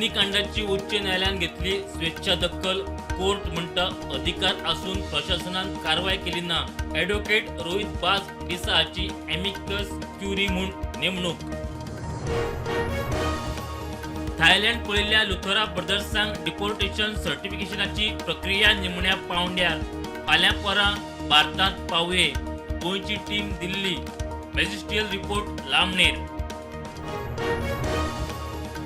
अग्निकांडाची उच्च न्यायालयान घेतली स्वेच्छा दखल. कोर्ट म्हणटा अधिकार आसून प्रशासनान कारवाय केली ना. ॲडव्होकेट रोहित बाज डिसा हाची एमिकस क्युरी म्हूण नेमणूक. थायलंड पळयल्ल्या लुथरा ब्रदर्सांक डिपोर्टेशन सर्टिफिकेशनाची प्रक्रिया निमण्या पावंड्यार. फाल्यां परां भारतांत पावये. गोंयची टीम दिल्ली. मॅजिस्ट्रियल रिपोर्ट लांबणेर.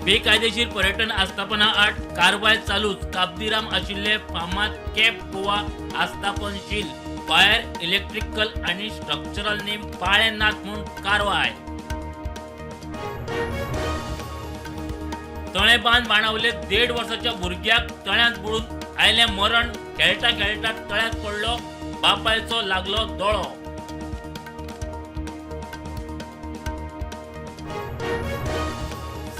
बेकायदेशीर पर्यटन आस्थापना आड कारवाय चालूच. काबदीराम आशिल्ले फामाद कॅप गोवा आस्थापन शील. फायर, इलेक्ट्रिकल आनी स्ट्रक्चरल नेम पाळे नात म्हूण कारवाय. तळें बांद बाणावले 1.5 वर्साच्या भुरग्याक तळ्यांत बुडून आयलें मरण. खेळटा खेळटा तळ्यांत पडलो, बापायचो लागलो दोळो.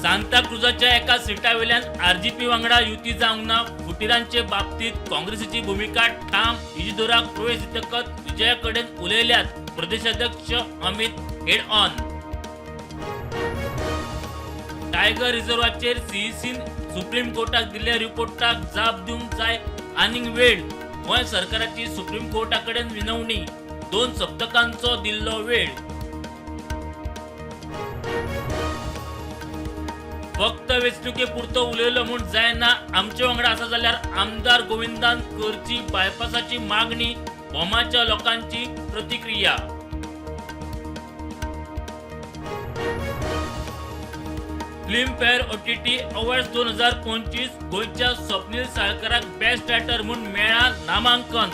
सांताक्रुजाच्या एका सिटावेल्यान आरजीपी वांगडा युती जावंक ना. फुटीरांचे बाबतीत काँग्रेसीची भुमिका ठाम. इजिदोराक प्रवेश दितकच विजया कडेन उलयल्यात प्रदेशाध्यक्ष अमित हेड ऑन. टायगर रिझर्वाचेर सीईसीन सुप्रीम कोर्टाक दिल्ल्या रिपोर्टाक जाप दिवंक जाय आनीक वेळ. गोंय सरकाराची सुप्रीम कोर्टा कडेन विनवणी. 2 सप्तकांचो दिल्लो वेळ. फक्त वेंचणुके पुरतो उलयलो म्हूण जायना, आमचे वांगडा आसा जाल्यार आमदार गोविंदान करची बायपासाची मागणी. भोमाच्या लोकांची प्रतिक्रिया. फिल्मफेअर ओटीटी अवॉर्ड्स 2025 गोंयच्या स्वप्नील साळकाराक बेस्ट रायटर म्हूण मेळ्ळा नामांकन.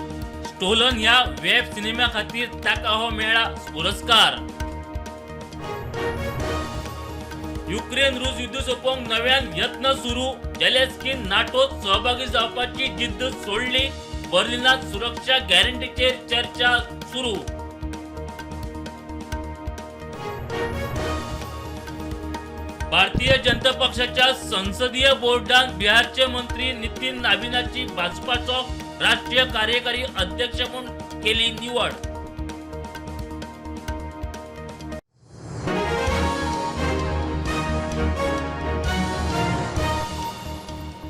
स्टोलन ह्या वेब सिनेमा खातीर ताका हो मेळ्ळा पुरस्कार. युक्रेन रूस युद्ध सोंपोवंक नव्यान यत्न सुरू. जेलेन्स्कीन नाटोत सहभागी जावपाची जिद्द सोडली. बर्लिनात सुरक्षा गॅरंटीचेर चर्चा सुरू. भारतीय जनता पक्षाच्या संसदीय बोर्डान बिहारचे मंत्री नितीन नाबिनाची भाजपाचो राष्ट्रीय कार्यकारी अध्यक्ष म्हूण केली निवड.